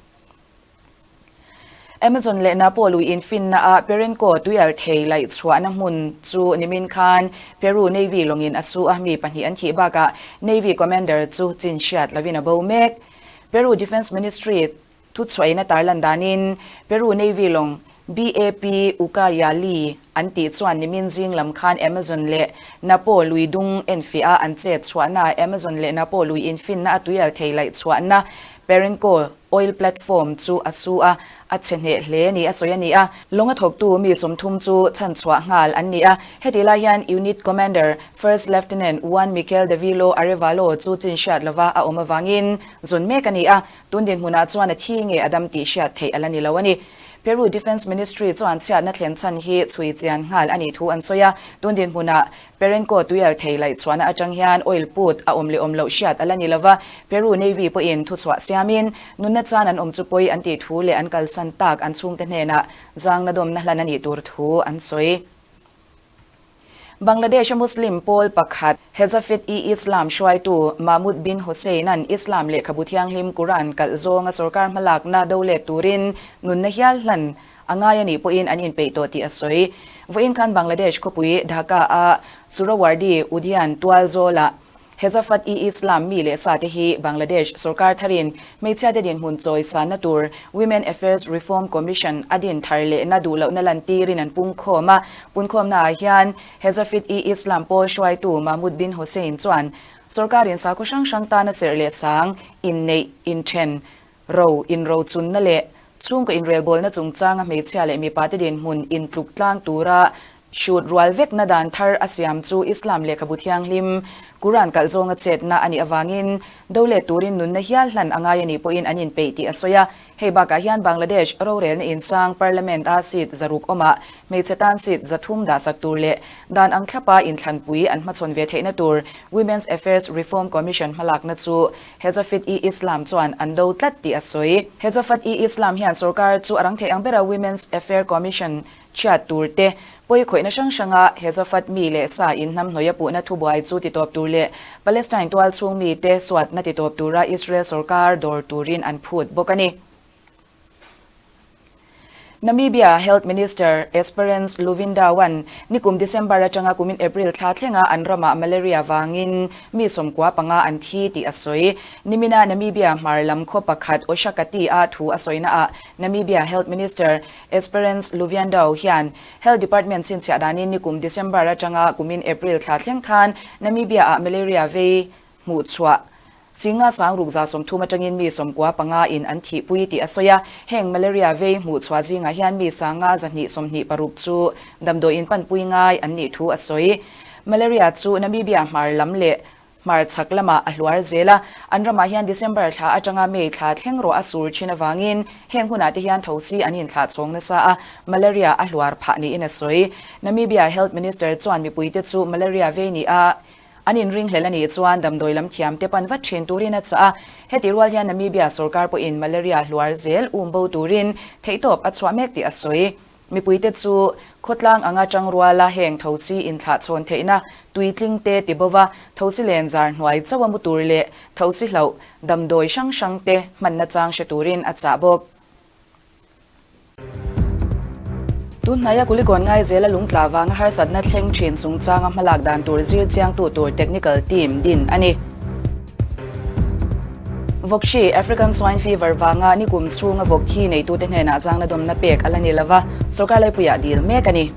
Amazon leh Napoli infinna ah Perenco tuial thei laih chhuahna hmun chu nimin khan Peru Navy lawngin a su a, mi pahnih an thih bakah Navy Commander chu chin hriat lovin a bo mek. Peru Defence Ministry thuchhuahina tarlan danin Peru Navy lawng BAP Ucayali an tih chuan nimin zing lam khan Amazon leh Napo lui dung enfiah a an chet chhuahna Amazon leh Napo lui infinna a tuial thei laih chhuahna Perenco Oil platform chu a su a, a chhe hneh hle ni a sawi a ni a. Lawng a thawktu mi 30 chu chhan chhuah nghal an ni a. Heti lai hian Unit Commander, First Lieutenant Juan Miquel Davilo Arevalo chu chin hriat lova a awm avangin zun mek a ni a. Tun dinhmunah chuan a thi nge a dam tih hriat theih a la ni lo a ni. Peru Defence Ministry chuan chhiatna thlen chhan hi chhui chian nghal a nih thu an sawi a. Tun dinhmunah Perenco tuial thei laih chhuahna atang hian oil put a awm leh awm loh hriat a la ni lova, Peru Navy pawhin thuchhuah siamin nunna chan an awm chu pawi an tih thu leh an kalsan tak an chhungte hnenah zangna dawmna hlan a nih tur thu an sawi. Bangladesh-a Muslim pawl pakhat Hezafet-e-Islam hruaitu Mahmud bin Hossain-a'n Islam lehkhabu thianghlim Quran kalh zawnga sorkar hmalakna do let turin nunna hial hlan a ngai a nih pawhin an inpeih tawh tih a sawi. Vawiin khan Bangladesh khawpui Dhaka-a Suhrawardy Udyan tualzawlah Hefazat-e-Islam mi leh sa te hi Bangladesh sorkar tharin hmeichhiate dinhmun chawi sanna tur Women Affairs Reform Commission a din thar lehna duh lohna lantirin an pungkhawm a. Punkhawmnaah hian Hefazat-e-Islam pawl hruaitu Mahmud bin Hossain chuan sorkarin sakhaw hrang hrang tana serh leh sang, inneih, inthen, ro, inrochunna leh chhungkaw inrelbawlna chungchanga hmeichhia leh mipate dinhmun intluk tlang tura Hrut rual vekna dan thar a siam chu Islam lehkhabu thianghlim, Quran kalh zawnga chetna a nih avangin do let turin nunna hial hlan a ngai a nih pawhin an inpeih tih a sawi a. Hei bakah hian Bangladesh rorelna insang Parliament a seat 600 awmah hmeichhe tan seat 300 dahsak tur leh dan ang thlapa inthlanpui an hmachhawn ve theihna tur Women's Affairs Reform Commission hmalakna chu Hefazat-e-Islam chuan an do tlat tih a sawi. Hefazat-e-Islam hian sorkar chu a rang theih ang bera Women's Affair Commission Chhiat tur te, pawi khawihna hrang hranga Hezafat mi leh sa in hnam hnawih a puhna thubuai chu titawp tur leh Palestine tual chhung mi te suatna titawp tura Israel sorkar dawr turin an phut bawk a ni. Namibia Health Minister Esperance Luvindao-a'n nikum December atanga kumin April thla thlenga an ramah malaria vangin mi 95 an thi tih a sawi. Nimina Namibia hmar lam khaw pakhat Oshakati-a thu a sawinaah Namibia Health Minister Esperance Luviandao hian Health Department chhinchhiah danin nikum December atanga kumin April thla thleng khan Namibia-ah malaria vei hmuhchhuah Singa sang ruk 30 atangin mi 95 in an thihpui tih a sawi a. Heng malaria vei hmuhchhuah zingah hian mi sanga 226 chu damdawiin panpui ngai an nih thu a sawi. Malaria chu Namibia hmar lam leh Hmar chhak lamah a hluar zel a, an ramah hian December thla atanga May thla thleng rawh a sur thin avangin heng hunah te hian thosi an inthlah chhawng nasa a, malaria a hluar phah niin a sawi. Namibia Health Minister chuan mipuite chu malaria vei ni a an inringhlel a nih chuan damdawi lam thiam te pan vat thin turin a chah a, heti rual hian Namibia sorkar pawhin malaria hluar zel um bo turin theihtawp a chhuah mek tih a sawi. Mipuite chu khawtlang anga tangruala heng thosi inthlah chhawn theihna tuitling te ti bova thosi len zar hnuai chauha mu tur leh thosi hlauh damdawi hrang hrang te hmanna chang hre turin a chah bawk. Tunhnaia Kulikawn Ngaizela lungtla vanga harsatna thleng thin chungchanga hmalak dan tur zir chiangtu tur technical team din a ni. Vawkshi, African Swine Fever, vanga nikum chhunga vawk thi neitute hnenah zangna dawmna pek a la ni lova, sorkar laipuiah dil mek a ni.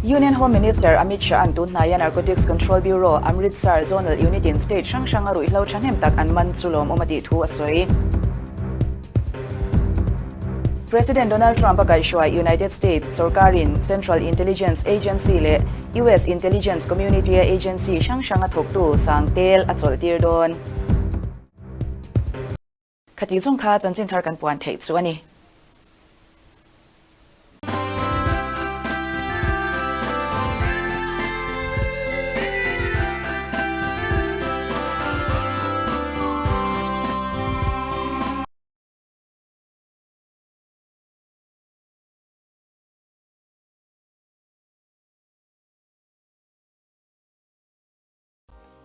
Union Home Minister Amit Shah-a'n tunhnaia Narcotics Control Bureau, Amritsar Zonal Unit-in state hrang hranga ruihhlo thahnem tak an man chu lawmawm a tih thu a sawi. President Donald Trump a kaihhruai United States sorkarin Central Intelligence Agency leh US Intelligence Community-a agency hrang hranga thawktu sang tel a chawlhtir dawn. Khati zawng kha chanchin thar kan puan theih chu a ni.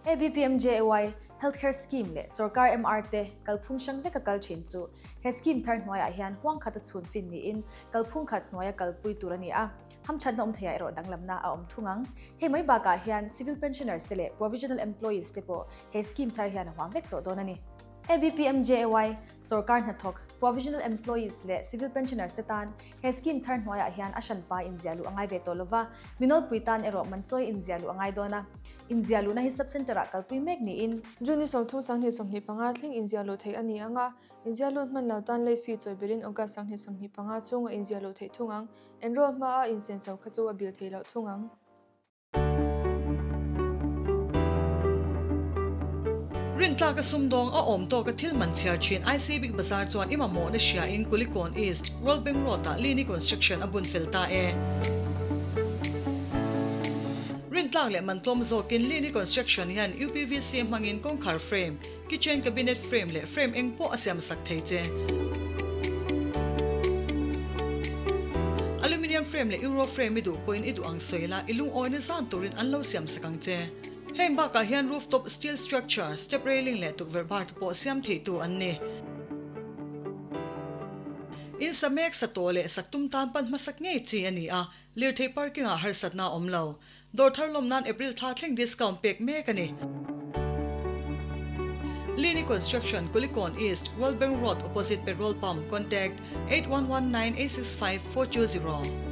ABPMJAY Healthcare Scheme leh Sorkar MR te kalphung hrang veka kal thin chu he scheme thar hnuaiah hian huang khat a chhun fin niin kalphung khat hnuaia kalpui tur a ni a, hamthatna awm theiah erawh danglamna a awm thung ang. Hei mai bakah hian Civil Pensioners te leh Provisional Employees te pawh he scheme thar hian a huam vek tawh dawn a ni. ABPMJAY, Sorkar hnathawk, Provisional Employees leh Civil Pensioners te tan he scheme thar hnuaiah hian a hranpa inziah luh a ngai ve tawh lova, minawlpui tan erawh manchawi inziah luh a ngai dawn a. Inziah luhna hi Sub-Centre ah kalpui mek niin, June ni 30 2025 thleng inziah luh theih a ni ang a, inziah lut hman lo tan late fee chawi belhin August 2025 chhunga inziah luh theih thung ang. Enroll hmaa insenso kha chu a bil theih loh thung ang. Rintlaka sumdawng a awm tawka thil man chhiar thin IC Big Bazaar chuan i mamawhna hriain Kulikawn East, World Bank Road-ah Lini Construction a bun fel ta e. Rintlak leh man tlawm zawkin Lini Construction hian UPVC hmangin kawngkhar frame, kitchen cabinet frame leh frame eng pawh a siamsak thei che. Aluminium frame leh Euro frame i duh pawhin i duh ang sawi la, i lungawina zan turin an lo siamsak ang che. Heng bakah hian rooftop steel structure, step railing leh tukverh bar te pawh siam theitu an ni. In sa mek sa tawh leh sak tum tan pan hmasak ngei chi a ni a, lirthei parking ah harsatna a awm lo. Dawr thar lawm nan April thla thleng discount pek mek a ni. Lini Construction, Kulikawn East, World Bank Road opposite Petrol Pump, Contact, 8119865420.